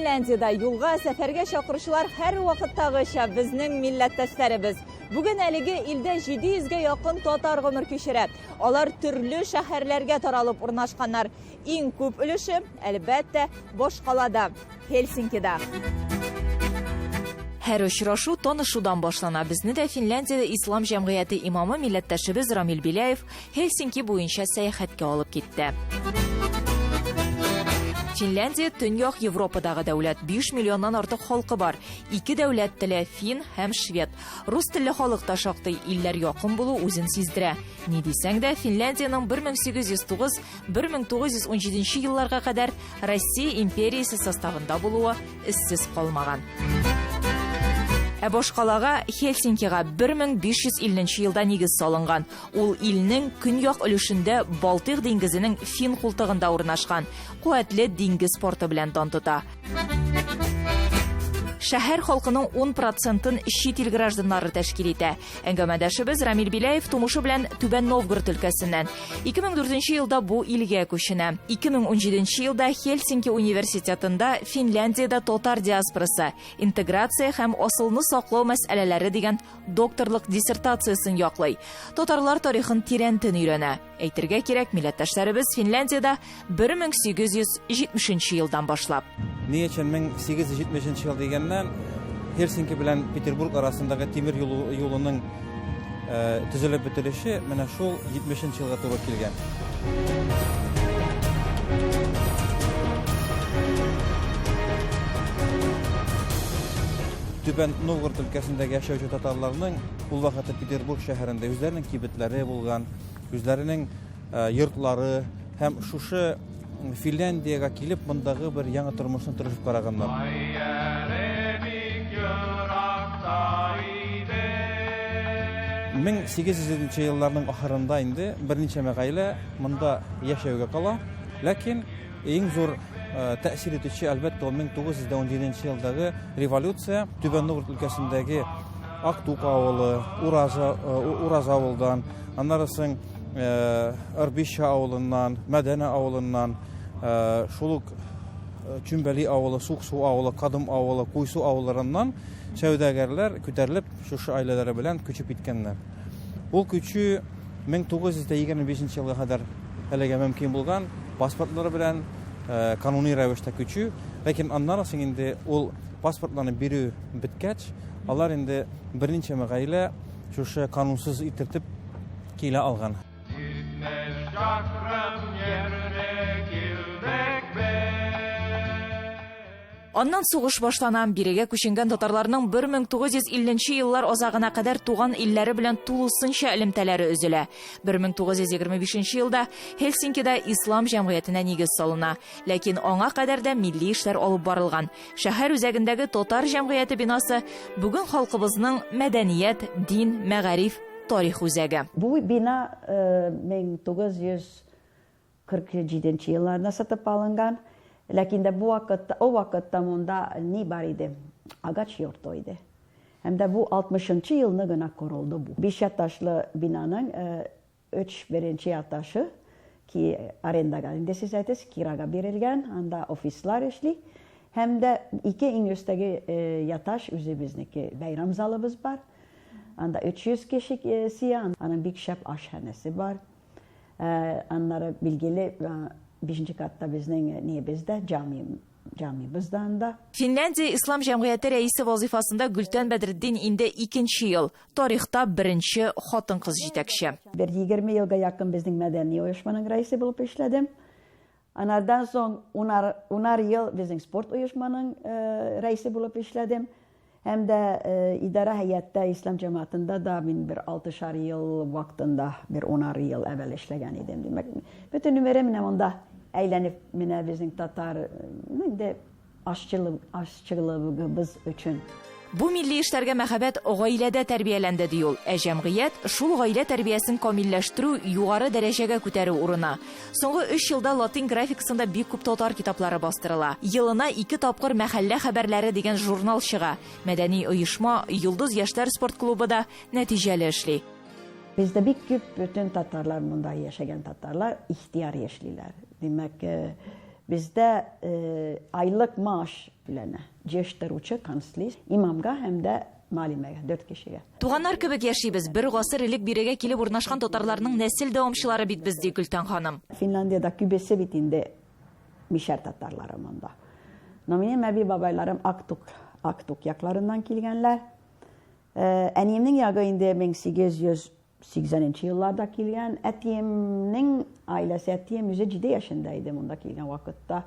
Финляндиядә юлга, сәфәргә чакыручылар һәрвакыттагыча безнең милләттәшләребез. Бүген әлеге илдә 700 гә якын татар гомер кичерә. Алар төрле шәһәрләргә таралып урнашканнар. Иң күп өлеше, әлбәттә, башкалада, Хельсинкида. Һәр очрашу танышудан башлана. Безне дә Финляндиядә ислам җәмгыяте имамы милләттәшебез Рамил Беляев Хельсинки буенча сәяхәткә алып китте. Финляндия Төньяк Европадагы дәүләт, 5 миллионнан артык халкы бар. Ике дәүләт теле фин һәм швед. Рус телле халык та шактый, илләр якын булу үзен сиздерә. Ни дисәң дә, Финляндиянең 1809-1917 елларга кадәр Россия империясе составында булуы эзсез калмаган. Ә башкалага Хельсинкига 1550 елда нигез салынган. Ул илнең көньяк өлешендә Балтыйк диңгезенең Фин култыгында урнашкан. Куәтле диңгез порты белән дан тота. Шәһәр халкының 10 процентын чит ил гражданнары тәшкил итә. Әңгәмәдәшебез Рамил Беляев тумышы белән Түбән Новгород өлкәсеннән. 2004 елда бу илгә күченә. 2017 елда Хельсинки университетында Финляндиядә татар диаспорасы, интеграция һәм асылны саклау мәсьәләләре дигән докторлык диссертациясен яклый. Татарлар тарихын тирәнтен өйрәнә. Әйтергә кирәк, милләттәшләребез Финляндиядә 1870 елдан башлап. Ни өчен 1870 ел дигәннән, Хельсинки белән Петербург арасындагы тимер юлы, юлының э, төзелеп бетерелеше менә шул 70 елга туры килгән. Түбән Новгород өлкәсендәге яшәүче татарларның ул вакытта Петербург шәһәрендә үзләренең кибетләре булган, Үзләренең йортлары һәм шушы Финляндиягә килеп, мондагы бер яңа тормышны тырышып караганнар. Мең сигез йөзенче елларның ахырында инде берничә гаилә монда яшәүгә кала. Ләкин иң зур тәэсир итүче, әлбәттә, ул 1917 елдагы революция. Түбән Новгород өлкәсендәге Актук авылы, Ураза, Ураза авылдан, Аннары соң Ырбиша авылыннан, Мәдәнә авылыннан, шул ук Чүмбәли авылы, Суксу авылы, Кадым авылы, Куйсу авылларыннан сәүдәгәрләр күтәрелеп шушы гаиләләре белән күчеп киткәннәр. Ул күчү 1925 елга кадәр әлегә мөмкин булган, паспортлары белән кануни рәвештә күчү. Ләкин аннары соң инде ул паспортларны бирү беткәч, алар инде берничә гаилә Шушы канунсыз итертеп килә алган. Аннан сугыш башлана. Бирегә күченгән татарларның 1950 еллар азагына кадәр туган илләре белән тулысынча элемтәләре өзелә. 1925 елда Хельсинкида ислам җәмгыятенә нигез салына. Ләкин аңа кадәр дә милли эшләр алып барылган. Шәһәр үзәгендәге татар җәмгыяте бинасы бүген халкыбызның мәдәният, дин, мәгариф, тарих үзәге. Бу бина 1947 елларда сатып алынган. Ләкин дә бу вакытта, о вакытта монда ни бар иде? Агач йорты иде. Һәм дә бу 60 нчы елны гына корылды бу. Биш этажлы бинаның Өч беренче яташы ки арендага, инде сез әйтәсез, кирага бирелгән, анда офислар эшли. Һәм дә ике иң өстәге яташ үзебезнеке, бәйрәм залыбыз бар. Анда 300 кеше сыя, аның бик шәп ашханәсе бар. Аннары билгеле, бишенче катта безнең ниебез дә, җами Җамибыз да анда. Финляндия ислам җәмгыяте рәисе вазыйфасында Гөлтән Бәдретдин инде икенче ел. Тарихта беренче хатын-кыз җитәкче. Бер 20 елга якын безнең мәдәни оешманың рәисе булып эшләдем. Анардан соң унар, унар ел безнең спорт оешманың рәисе булып эшләдем. Һәм дә идарә һәйәттә ислам җәмәгатендә дә мин бер алтышар ел вакытында, бер унар ел әвәл эшләгән идем. Димәк, бөтен өмерем менә монда әйләнеп, менә безнең татар, инде ашчылык, ашчылыгыбыз өчен. Бу милли эшләргә мәхәббәт гаиләдә тәрбияләнде, ди ул. Ә җәмгыять, шул гаилә тәрбиясен камилләштерү, югары дәрәҗәгә күтәрү урыны. Соңгы өч елда латин графикасында бик күп татар китаплары бастырыла. Елына ике тапкыр Мәхәллә хәбәрләре дигән журнал чыга. Мәдәни оешма, Йолдыз яшьләр спорт клубы да нәтиҗәле эшли. Бездә бик күп бөтен татарлар, монда яшәгән татарлар ихтыяр яшьлиләр. Димәк, Бездә айлык мааш түләнә. Җыештыручы, канцлист, имамга һәм дә мөгаллимәгә, дүрт кешегә. Туганнар кебек яшибез. Бер гасыр элек бирегә килеп урнашкан татарларның нәсел дәвамчылары бит без, ди Гөлтән ханым. Финляндиядә күбесе бит инде мишәр татарлары монда. Но минем әби-бабайларым Актук, Актук якларыннан килгәннәр. Әниемнең ягы инде 1880 нче елларда килгән. Әтиемнең гаиләсе, әтием үзе 7 яшендә иде монда килгән вакытта.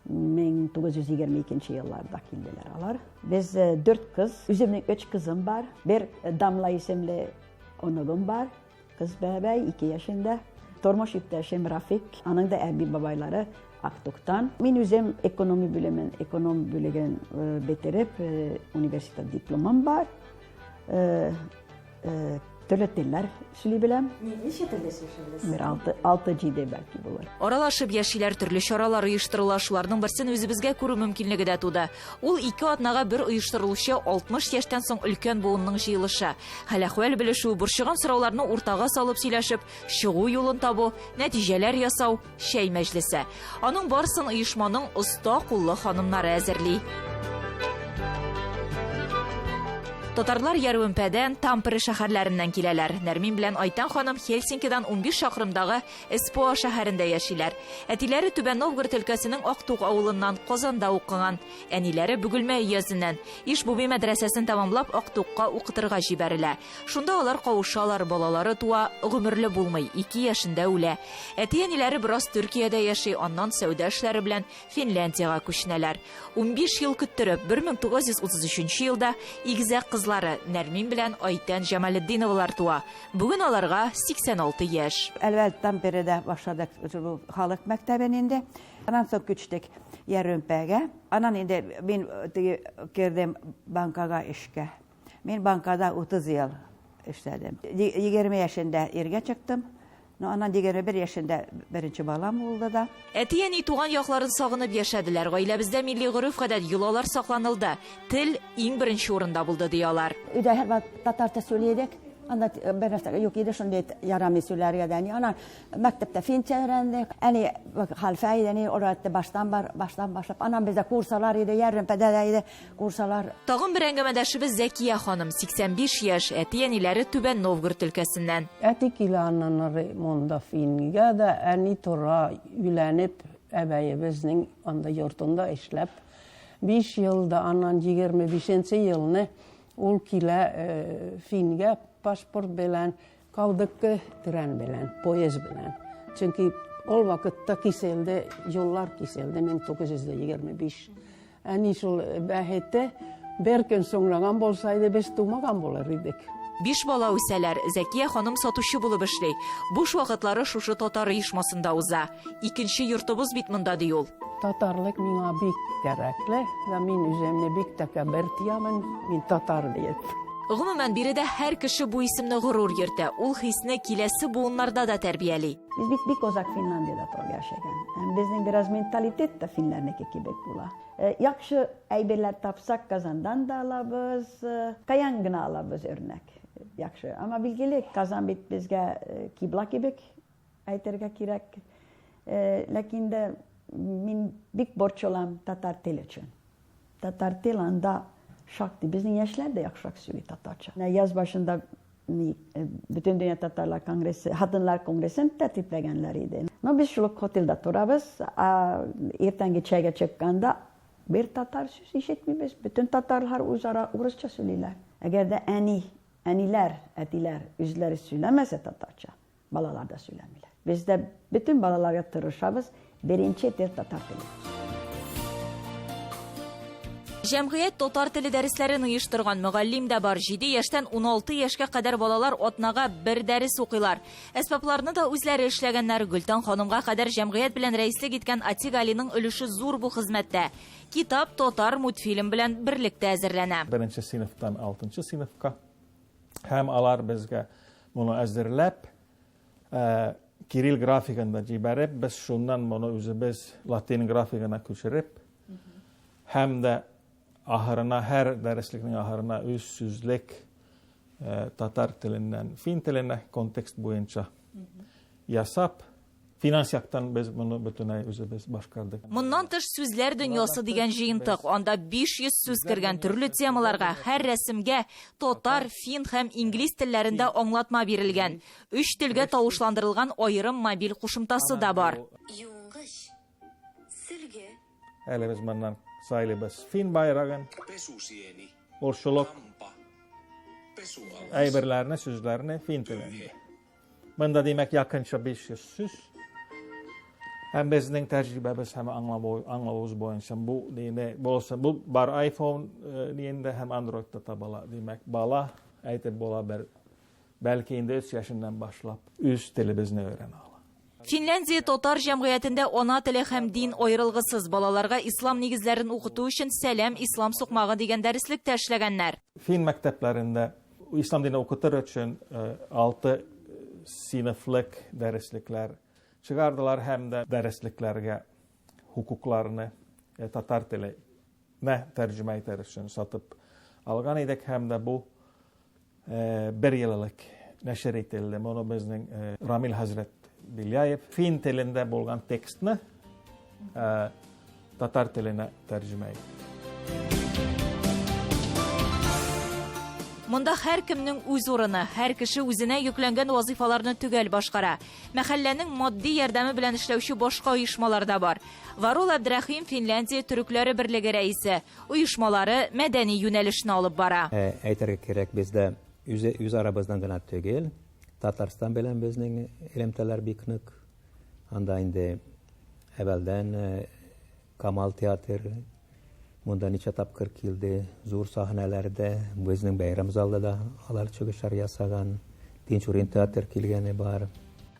1922 елларда килделәр алар. Без дүрт кыз, үземнең өч кызым бар. Бер Дамла исемле оныгым бар. Кыз бәбәй, 2 яшендә. Тормыш иптәшем Рафик, аның да әби-бабайлары Актуктан. Мин үзем экономия бүлемен, эконом бүлеген бетереп, университет дипломым бар. Төрле телләр сөйли беләм. Ничә телдә сөйләшә беләсез? Бер алты, алты җиде бәлки булыр. Аралашып яшиләр, төрле чаралар оештырыла. Шуларның берсен үзебезгә күрү мөмкинлеге дә туды. Ул ике атнага бер оештырылучы 60 яшьтән соң өлкән буынның җыелышы. Хәл-әхвәл белешү, борчыган сорауларны уртага салып сөйләшеп, чыгу юлын табу, нәтиҗәләр ясау, чәй мәҗлесе. Аның барысын оешманың оста куллы ханымнары әзерли. Татарлар Ярвемпәдән, Тампере шәһәрләреннән киләләр. Нәрмин белән Айтан ханым Хельсинкидан 15 чакрымдагы Эспоа шәһәрендә яшиләр. Әтиләре Түбән Новгород өлкәсенең Актук авылыннан, Казанда укыган. Әниләре Бөгелмә өязеннән. Ишбуби мәдрәсәсен тәмамлап, Актукка укытырга җибәрелә. Шунда алар кавышалар, балалары туа, гомерле булмый, 2 яшендә үлә. Әти-әниләре бераз Төркиядә яши, аннан сәүдә эшләре белән Финляндиягә күченәләр. 15 ел көттереп, 1933 елда игезәк кызлары Нәрмин белән Айтән Җамалетдиновалар туа. Бүген аларга 86 яшь. Әлвәл Тампереда башладык бу халык мәктәбен инде. Аннан соң күчтек Ярөмпәгә. Аннан инде мин теге кердем банкага эшкә. Мин банкада 30 ел эшләдем. 20 яшендә иргә чыктым. Ну, аннан 21 яшендә беренче балам булды да. Әти-әни туган якларын сагынып яшәделәр. Гаиләбездә милли гореф-гадәт, йолалар сакланылды. Тел иң беренче урында булды, ди алар. Өйдә һәрвакыт татарча сөйли идек. Анда бер нәрсә юк иде, шундый ярамый сөйләргә дә. Аннан мәктәптә финча өйрәндек. Әни хәлфә иде, әни өйрәтте баштан бар, баштан башлап. Аннан бездә курсалар иде, Ярмәпәдә дә иде курсалар. Тагын бер әңгәмәдәшебез Зәкия ханым, 85 яшь, әти-әниләре Түбән Новгород өлкәсеннән. Әти килә аннан ары монда Фингә дә, әни тора, өйләнеп, әбәебезнең анда йортында эшләп, 5 елда, аннан 25 нче елны ул килә Фингә паспорт белән, калдык трен белән, поезд белән. Чөнки ул вакытта киселде, юллар киселде 1925. Әни шул бәхете бер көн соңлаган булса иде, без тумаган булыр идек. Биш бала үсәләр. Зәкия ханым сатучы булып эшли. Буш вакытлары шушы татар оешмасында уза. Икенче йортыбыз бит монда, ди ул. Татарлык миңа бик кәрәкле, вә мин үземне бик тәкәббер тоямын, мин татар диеп. Гомумән, биредә һәр кеше бу исемне горур йөртә. Ул хисне киләсе буыннарда да тәрбияли. Без бит бик озак Финляндиядә торып яшәгән. Һәм безнең бераз менталитет та финнәрнеке кебек була. Яхшы әйберләр тапсак, Казандан да алабыз, каян гына алабыз үрнәк. Яхшы. Әмма билгеле, Казан бит безгә кибла кебек әйтергә кирәк. Ләкин дә мин бик борчылам татар теле өчен. Татар теле анда шактый. Безнең яшьләр дә яхшырак сөйли татарча. Менә яз башында Бөтендөнья татарлар конгрессы, хатыннар конгрессын тәртипләгәннәр иде. Но без шул ук хотелда торабыз. Иртәнге чәйгә чыкканда бер татар сүз ишетмибез. Бөтен татарлар үзара урысча сөйлиләр. Әгәр дә әни, әниләр, әтиләр үзләре сөйләмәсә татарча, Балалар да сөйләмиләр. Без дә бөтен балаларга тырышабыз, беренче тел татар теле. Җәмгыять татар теле дәресләрен оештырган мөгаллим дә бар. 7 яшьтән 16 яшькә кадәр балалар атнага бер дәрес укыйлар. Әсбапларны да үзләре эшләгәннәр. Гөлтан ханымга кадәр җәмгыять белән рәислек иткән Атик Алиның өлеше зур бу хезмәттә. Китап татар мультфильм белән берлектә әзерләнә. Беренче сыйныфтан алтынчы сыйныфка Һәм алар безгә моны әзерләп, э, кирилл графигында җибәреп, без шуннан моны үзебез латин графигына күчереп, һәм дә ахырына һәр дәреслекнең ахырына үз сүзлек э, татар теленнән фин теленә контекст буенча ясап. Финанс яктан без моны бөтенләй үзебез башкардык. Моннан тыш, Сүзләр дөньясы дигән җыентык. Анда 500 сүз кергән, төрле темаларга, һәр рәсемгә татар, фин һәм инглиз телләрендә аңлатма бирелгән. Өч телгә тавышландырылган аерым мобиль кушымтасы да бар. Юынгыч, сөлге. Әле без моннан сайлыйбыз фин байрагын. Ул шул ук әйберләрне, сүзләрне фин телендә. Монда, димәк, якынча 500 сүз. Һәм безнең тәҗрибәбез һәм аңлавыбыз буенча бу дине булса, бу бар iPhone э, диендә һәм Android-та табыла. Димәк, бала әйтеп була бер бәлки инде 3 яшеннән башлап үз телебезне өйрәнә ала. Финляндия татар җәмгыятендә ана теле һәм дин аерылгысыз. Балаларга ислам нигезләрен укыту өчен Сәлам ислам сукмагы дигән дәреслек тә эшләгәннәр. Фин мәктәпләрендә Ислам дине укытыр өчен 6 сыйныфлык дәреслекләр чыгардылар һәм дә дәреслекләргә хокукларны татар теленә тәрҗемә итәр өчен сатып алган идек һәм дә бу бер ел элек нәшер ителде. Моны безнең Рамил хәзрәт Беляев фин телендә булган текстны татар теленә тәрҗемә итте. Монда һәркемнең үз урыны, һәр кеше үзенә йөкләнгән вазыйфаларны төгәл башкара. Мәхәлләнең матди ярдәме белән эшләүче башка оешмалар да бар. Варул Әбдрәхим Финляндия төрекләре берлеге рәисе. Оешмалары мәдәни юнәлешне алып бара. Әйтергә кирәк, бездә үз арабыздан гына түгел, Татарстан белән безнең элемтәләр бик нык. Анда инде әвәлдән Камал театр монда ничә тапкыр килде, зур сәхнәләрдә, безнең бәйрәм залда да алар чыгышлар ясаган, Тинчурин театр килгәне бар.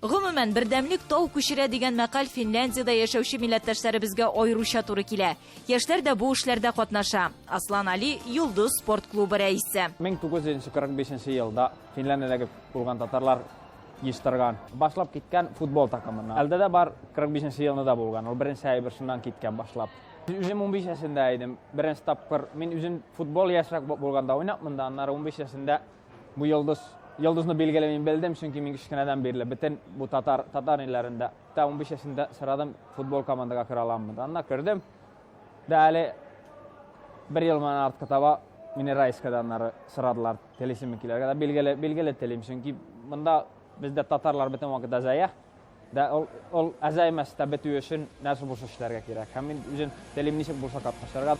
Гомумән, бердәмлек тау күчерә дигән мәкаль Финляндиядә яшәүче милләттәшләребезгә аеруча туры килә. Яшьләр дә бу эшләрдә катнаша. Аслан Али, Йолдыз спорт клубы рәисе. 1945 елда Финляндиядәге булган татарлар Ештырган. Башлап киткән футбол такымыннан. Әлдә дә бар 45 нче елны да булган. Ул беренче әйбер шуннан киткән башлап. Үзем 15 яшендә идем. Беренче тапкыр мин үзем футбол яшьрәк булганда уйнапмын да, аннары 15 яшендә бу йолдыз йолдызны билгеле мин белдем, чөнки мин кечкенәдән бирле бөтен бу татар татар илләрендә. Та 15 яшендә сорадым, футбол командага керә аламмы? Анда кердем. Да әле бер ел моннан артка таба мине Райскадан аннары сорадылар. Телисеңме килергә? Да билгеле, билгеле телим, чөнки монда бездә татарлар бөтен вакыт азая. Да ул ул азаймас та бетү өчен нәрсә булса эшләргә кирәк. Һәм мин үзем телим ничек булса катнашырга.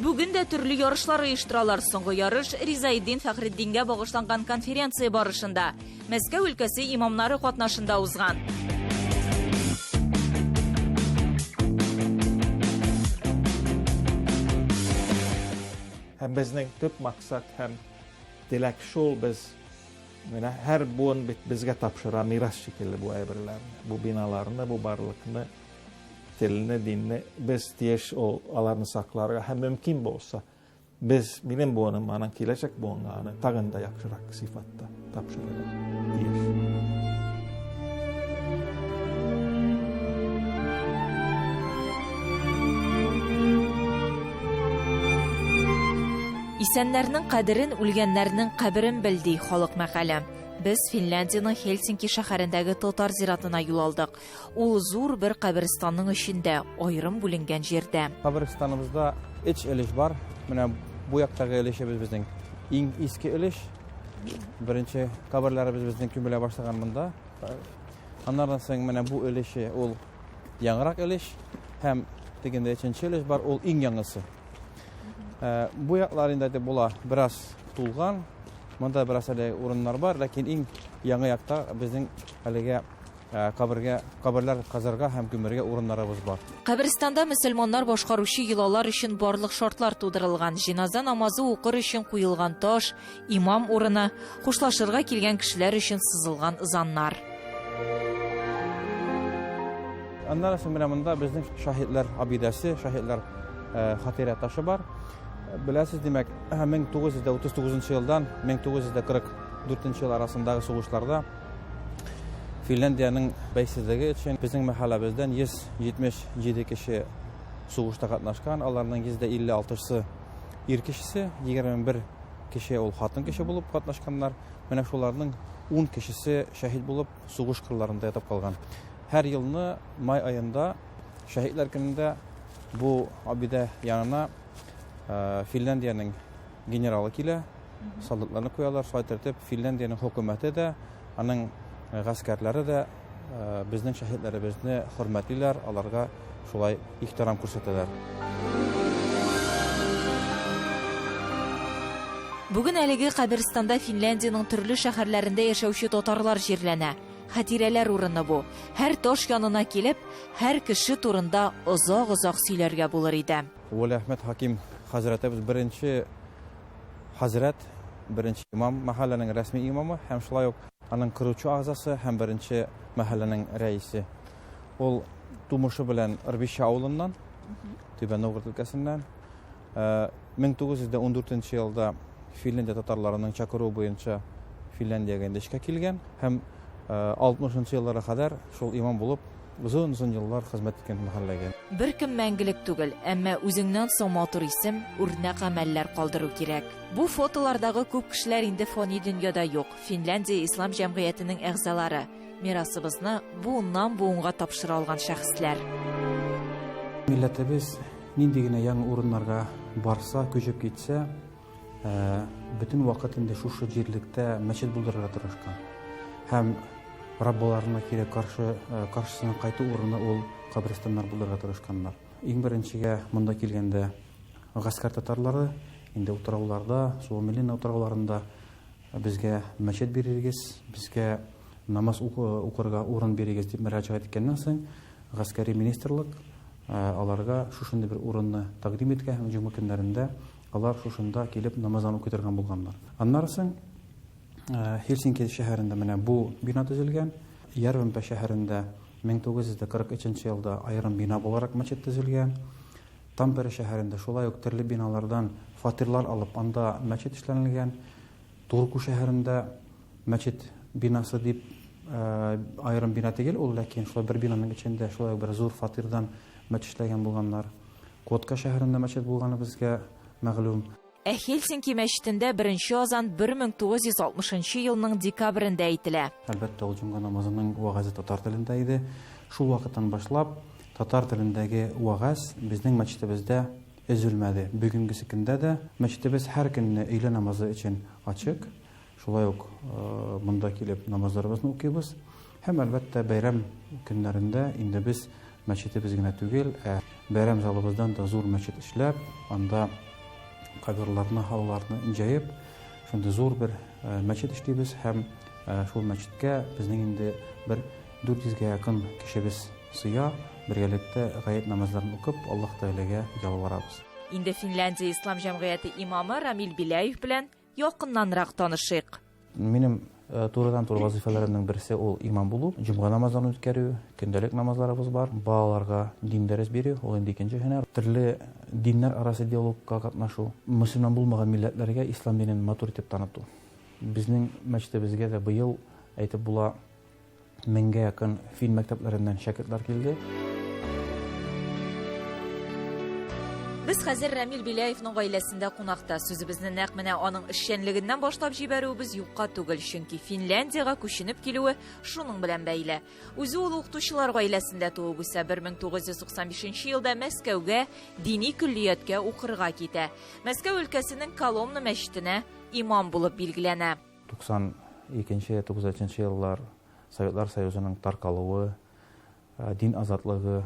Бүген дә төрле ярышлар оештыралар. Соңгы ярыш Ризаэддин Фәхретдингә багышланган конференция барышында Мәскәү өлкәсе имамнары катнашында узган. Һәм безнең төп максат һәм теләк шул, без менә һәр буын бит безгә тапшыра мирас шикелле бу әйберләрне, бу биналарны, бу барлыкны, телне, динне. Без тиеш ул аларны сакларга һәм мөмкин булса, без, минем буыным, аның киләчәк буынга аны тагын да яхшырак сыйфатта тапшырырга тиеш. Исәннәрнең кадерен үлгәннәрнең каберен бел, ди халык мәкале. Без Финляндиянең Хельсинки шәһәрендәге татар зиратына юл алдык. Ул зур бер каберстанның эчендә, аерым бүленгән җирдә. Каберстаныбызда өч өлеш бар. Менә бу яктагы өлешебез безнең иң иске өлеш. Беренче каберләребез безнең күмелә башлаган монда. Аннардан соң менә бу өлеше ул яңарак өлеш һәм тегендә өченче өлеш бар, ул иң яңасы. Э, бу яклар инде әйтеп була бераз тулган. Монда бераз әле урыннар бар, ләкин иң яңа якта безнең әлегә Э, кабергә, каберләр казырга һәм күмергә урыннарыбыз бар. Каберстанда мөселманнар башкаручы йолалар өчен барлык шартлар тудырылган. Җеназа намазы укыр өчен куелган таш, имам урыны, хушлашырга килгән кешеләр өчен сызылган ызаннар. Аннары соң менә монда безнең шаһитләр абидәсе, шаһитләр э, хатирә ташы бар. Беләсез, димәк, 1939 елдан 1944 ел арасындагы сугышларда Финляндиянең бәйсезлеге өчен безнең мәхәлләбездән 177 кеше сугышта катнашкан, аларның 56-сы ир кешесе, 21 кеше ул хатын кеше булып катнашканнар. Менә шуларның 10 кешесе шәһит булып сугыш кырларында ятып калган. Һәр елны май аенда Шәһитләр көнендә бу абидә янына Финляндиянең генералы килә, солдатларны куялар, шулай итеп Финляндиянең хөкүмәте дә, аның гаскәрләре дә безнең шәһитләребезне хөрмәтлиләр, аларга шулай ихтирам күрсәтәләр. Бүген әлеге каберстанда Финляндиянең төрле шәһәрләрендә яшәүче татарлар җирләнә. Хатирәләр урыны бу. Һәр таш янына килеп, һәр кеше турында озак-озак сөйләргә булыр иде. Вәлиәхмәт Хаким хәзрәтебез беренче хәзрәт, беренче имам, мәхәлләнең рәсми имамы һәм шулай ук аның коручы әгъзасы һәм беренче мәхәлләнең рәисе. Ул тумышы белән Рбища авылыннан, Түбән Новгород өлкәсеннән. 1914 елда Финляндия татарларының чакыруы буенча Финляндиягә инде эшкә килгән һәм 60 елларга кадәр шул имам булып озын-озын еллар хезмәт иткән мәхәлләгә. Беркем мәңгелек түгел, әмма үзеңнән соң матур исем, үрнәк гамәлләр калдыру кирәк. Бу фотолардагы күп кешеләр инде фани дөньяда юк, Финляндия ислам җәмгыятенең әгъзалары, мирасыбызны буыннан-буынга тапшыра алган шәхесләр. Милләтебез нинди генә яңа урыннарга барса, күчеп китсә, бөтен вакыт инде шушы җирлектә мәчет булдырырга тырышкан. Һәм Раббыларына кире каршы, каршысына кайту урыны ул каберстаннар булдырырга тырышканнар. Иң беренчегә монда килгәндә гаскәр татарлары инде утрауларда, Суомилина утрауларында безгә мәчет бирегез, безгә намаз укырга урын бирегез дип мөрәҗәгать иткәннән соң, гаскәри министрлык аларга шушындый бер урынны тәкъдим иткән һәм җомга көннәрендә алар шушында килеп намаздан укый торган булганнар. Аннары соң Хельсинки шәһәрендә менә бу бина төзелгән. Ярвенпә шәһәрендә 1943 елда аерым бина буларак мәчет төзелгән. Тампере шәһәрендә шулай ук төрле биналардан фатирлар алып, анда мәчет эшләнелгән. Турку шәһәрендә мәчет бинасы дип аерым бина түгел ул, ләкин шулай бер бинаның эчендә шулай ук бер зур фатирдан мәчет эшләгән булганнар. Котка шәһәрендә мәчет булганы безгә мәгълүм. Ә Хельсинки мәчетендә беренче азан 1960 елның декабрендә әйтелә. Әлбәттә, ул җомга намазының вәгазе татар телендә иде. Шул вакыттан башлап, татар телендәге вәгазь безнең мәчетебездә өзелмәде. Бүгенгесе көндә дә мәчетебез һәр көнне өйлә намазы өчен ачык. Шулай ук монда килеп намазларыбызны укыйбыз. Һәм, әлбәттә, бәйрәм көннәрендә инде без мәчетебез генә түгел, ә бәйрәм залыбыздан да зур мәчет эшләп, анда коверларны, халыларны җәеп, шундый зур бер мәчет эшлибез һәм шул мәчеткә безнең инде бер 400 гә якын кешебез сыя, бергәлектә гает намазларын укып, Аллаһ Тәгаләгә ялварабыз. Инде Финляндия ислам җәмгыяте имамы Рамил Беляев белән якыннанрак танышыйк. Минем турыдан-туры вазыйфаларымның берсе ул имам булу, җомга намазларын үткәрү, көндәлек намазларыбыз бар, балаларга дин дәрес бирү, ул инде икенче һөнәр, төрле диннәр арасы диалогка катнашу, мөселман булмаган милләтләргә ислам динен матур итеп таныту. Безнең мәчетебезгә дә быел, әйтеп була, меңгә якын фин мәктәпләреннән шәкертләр килде. Без хәзер Рамил Беляевның гаиләсендә кунакта. Сүзебезне нәкъ менә аның эшчәнлегеннән башлап җибәрүебез юкка түгел, чөнки Финляндиягә күченеп килүе шуның белән бәйле. Үзе ул укытучылар гаиләсендә туып үсә. 1995 елда Мәскәүгә дини көллияткә укырга китә. Мәскәү өлкәсенең Коломна мәчетенә имам булып билгеләнә. 92 93 еллар Советлар Союзының таркалуы, дин азатлыгы,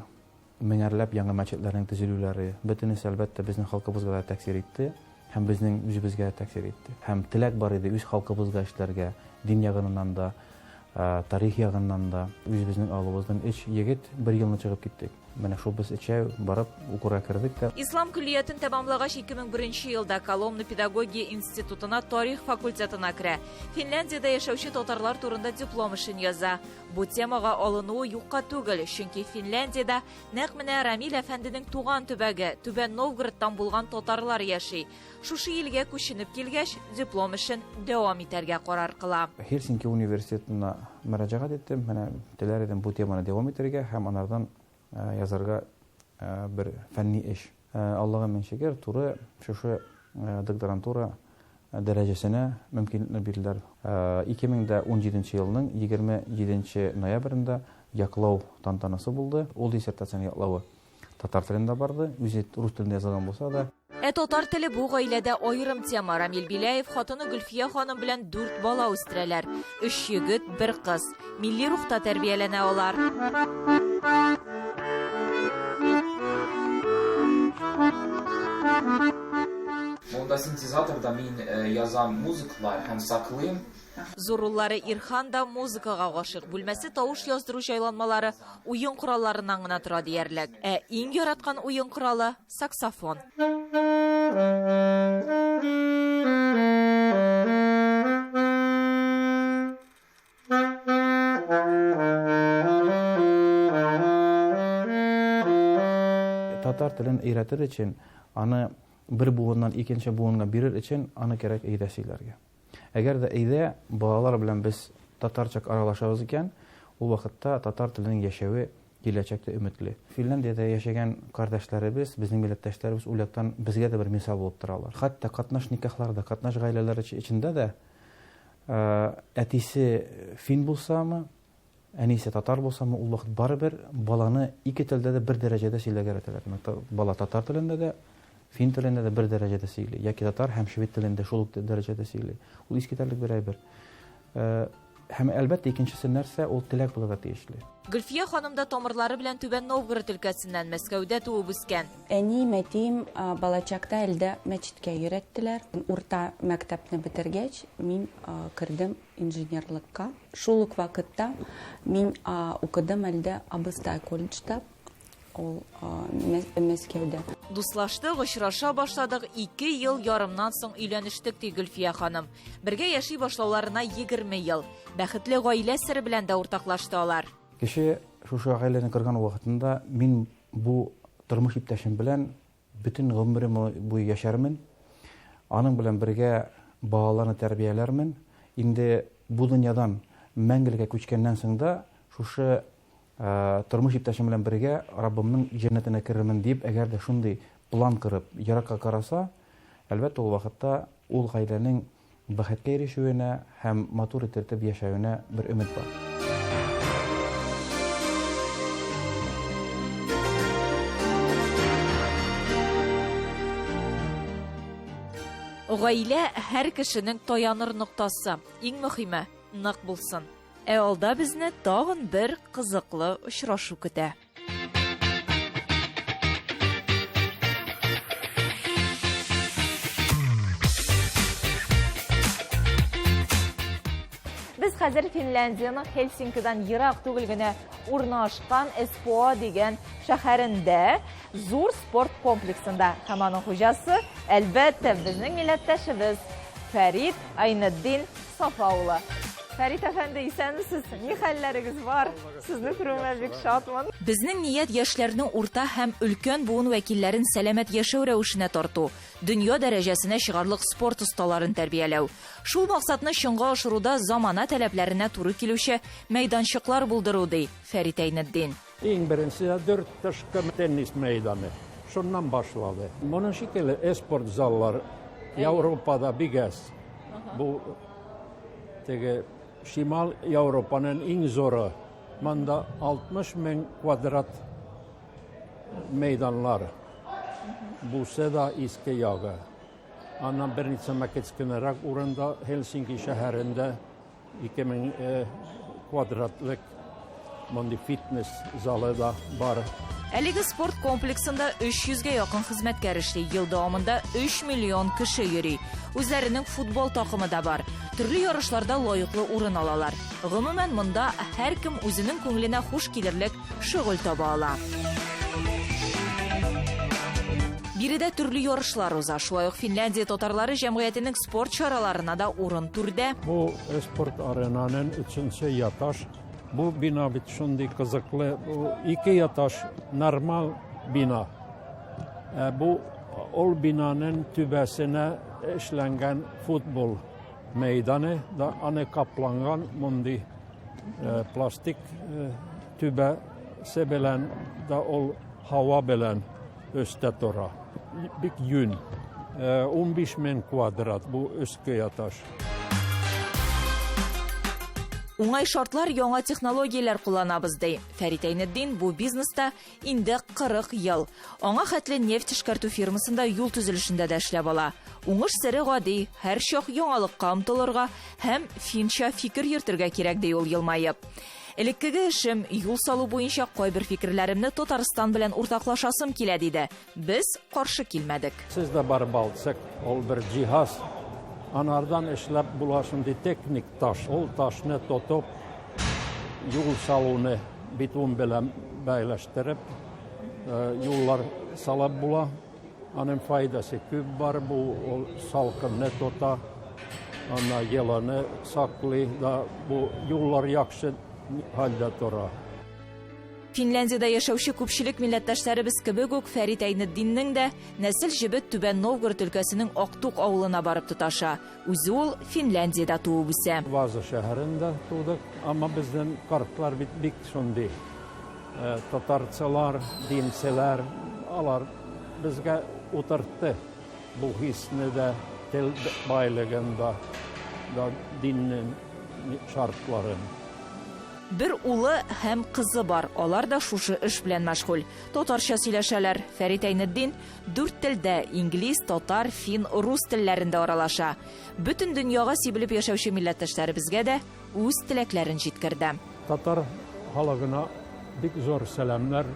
меңәрләп яңа мәчетләрнең төзелүләре, бөтенесе, әлбәттә, безнең халкыбызга да тәэсир итте һәм безнең үзебезгә дә тәэсир итте. Һәм теләк бар иде үз халкыбызга эшләргә, дин ягыннан да, тарих ягыннан да. Үзебезнең авылыбыздан өч егет бер елны чыгып киттек. Менә шул без өчәү барып укырга кердек тә. Ислам көллиятен тәмамлагач, 2001 елда Коломна педагогия институтына тарих факультетына керә. Финляндиядә яшәүче татарлар турында диплом эшен яза. Бу темага алынуы юкка түгел, чөнки Финляндиядә нәкъ менә Рамил әфәнденең туган төбәге, Түбән Новгородтан булган татарлар яши. Шушы илгә күченеп килгәч, диплом эшен дәвам итәргә карар кыла. Хельсинки университетына мөрәҗәгать иттем. Менә теләр идем бу теманы дәвам итәргә һәм анардан язарга бер фәнни эш. Аллага мең шөкер, туры шушы докторантура дәрәҗәсенә мөмкинлекне бирделәр. 2017 елның 27 ноябрендә яклау тантанасы булды. Ул диссертацияне яклавы татар телендә барды, үзе рус телендә язылган булса да. Ә татар теле бу гаиләдә аерым тема. Рамил Беляев хатыны Гөлфия ханым белән дүрт бала үстерәләр. Өч егет, бер кыз. Милли рухта тәрбияләнә алар. Монда синтезаторда мин э, язам музыкалар һәм саклыйм. Зур уллары Ирхан да музыкага гашыйк. Бүлмәсе тавыш яздыру җайланмалары, уен коралларыннан гына тора диярлек. Ә иң яраткан уен коралы, саксофон. Татар телен өйрәтер өчен, аны бер буыннан икенче буынга бирер өчен, аны кирәк өйдә сөйләргә. Әгәр дә өйдә балалар белән без татарча аралашабыз икән, ул вакытта татар теленең яшәве киләчәктә өметле. Финляндиядә яшәгән кардәшләребез, безнең милләттәшләребез ул яктан безгә дә бер мисал булып торалар. Хәтта катнаш никахларда, катнаш гаиләләр эчендә дә әтисе фин булсамы, әнисе татар булсамы, ул вакыт барыбер баланы ике телдә дә бер дәрәҗәдә сөйләргә өйрәтәләр. Димәк, бала татар телендә дә, фин телендә дә бер дәрәҗәдә сөйли, яки татар һәм швед телендә шул ук дәрәҗәдә сөйли. Ул искитәрлек бер әйбер. Һәм әлбәттә икенчесе нәрсә, ул теләк булырга тиешле. Гөлфия ханым да тамырлары белән Түбән Новгород өлкәсеннән, Мәскәүдә туып үскән. Әнием, әтием балачакта әлдә мәчеткә йөрәттеләр. Урта мәктәпне бетергәч, мин кердем инженерлыкка. Шул ук вакытта мин укыдым әлдә абыстай колледжда, ул Мәскәүдә. Дуслаштык, очраша башладык, ике ел ярымнан соң өйләнештек, ди Гөлфия ханым. Бергә яши башлауларына 20 ел. Бәхетле гаилә сере белән дә уртаклашты алар. Кеше шушы гаиләне корган вакытында мин бу тормыш иптәшем белән Бөтен гомерем буе яшәрмен, аның белән бергә балаларны тәрбияләрмен. Инде бу дөньядан мәңгелеккә күчкәннән соң да шушы тормыш иптәшем белән бергә Раббымның җәннәтенә керермен дип, әгәр дә шундый план корып, еракка караса, әлбәттә, ул вакытта ул гаиләнең Бәхеткә ирешүенә һәм матур итертеп яшәвенә бер өмет бар. Гаилә һәр кешенең таяныр ноктасы. Иң мөхиме, нык булсын. Ә алда безне тагын бер кызыклы очрашу көтә. Без хәзер Финляндиянең Хельсинкидан ерак түгел генә урнашкан Эспоа дигән шәһәрендә зур спорт комплексында һәм аның хуҗасы, әлбәттә, безнең милләттәшебез Фәрит Айнетдин Сафа улы. Фәрит әфәнде, исәнмесез? Ни хәлләрегез бар? Сезне күрүемә бик шатмын. Безнең ният яшьләрне урта һәм өлкән буын вәкилләрен сәламәт яшәү рәвешенә тарту, дөнья дәрәҗәсенә чыгарлык спорт осталарын тәрбияләү. Шул максатны чынга ашыруда замана таләпләренә туры килүче мәйданчыклар булдыру, ди Фәрит Әйнетдин. Иң беренче дүрт тышкы теннис мәйданы. Шуннан башлады. Моның шикелле эспорт заллар Европада бик әз. Бу теге Шимал Европаның иң зуры. Монда 60 мең квадрат мәйданлар. Бусы да иске ягы. Аннан берничә кечкенәрәк урында Хельсинки шәһәрендә 2000 квадратлык мондый фитнес залы да бар. Әлеге спорт комплексында 300 гә якын хезмәткәр эшли. Ел дәвамында 3 миллион кеше йөри. Үзләренең футбол такымы да бар. Төрле ярышларда лаеклы урын алалар. Гомумән, монда һәркем үзенең күңеленә хуш килерлек шөгыль таба ала. Биредә төрле ярышлар уза. Шулай ук Финляндия татарлары җәмгыятенең спорт чараларына да урын түрдә. Бу спорт аренаның өченче яташ. Бу бина бит шундый кызыклы. Бу ике яташ нормал бина. Ә бу ул бинаның түбәсенә эшләнгән футбол мәйданы да аны капланган мондый пластик түбәсе белән да ул һава белән өстә тора. Бик юн. 15 мең квадрат бу өске яташ. Уңай шартлар, яңа технологияләр кулланабыз, ди. Фәрит Әйнетдин бу бизнеста инде 40 ел. Аңа хәтле нефть эшкәртү фирмасында юл төзелешендә дә эшләп ала. Уңыш сере гади, һәрчак яңалыкка омтылырга һәм финча фикер йөртергә кирәк, ди ул елмаеп. Элеккеге эшем, юл салу буенча кайбер фикерләремне Татарстан белән уртаклашасым килә, диде. Без каршы килмәдек. Сездә бар балчык, ул бер җиһаз. Анардан эшләп була шундый техник таш. Ул ташны тотып, юл салуны бетон белән бәйләштереп, юллар салып була. Аның файдасы күп бар, бу ул салкынны тота, ана еланы саклый да, бу юллар яхшы хәлдә тора. Финляндиядә яшәүче күпчелек милләттәшләребез кебек үк Фәрит Әйнетдиннең дә нәсел җебе Түбән Новгород өлкәсенең Актук авылына барып тоташа. Үзе ул Финляндиядә туып үсә. Ваза шәһәрендә тудык, әмма безнең картлар бит бик шундый татарчалар, динчеләр, алар безгә утыртты бу хисне дә, тел байлыгын да, да диннең шартларын. Бер улы һәм кызы бар, алар да шушы эш белән мәшгуль. Татарча сөйләшәләр. Фәрит Әйнетдин дүрт телдә, инглиз, татар, фин, рус телләрендә аралаша. Бөтен дөньяга сибелеп яшәүче милләттәшләребезгә дә үз теләкләрен җиткерде. Татар халыгына бик зур сәламнәр.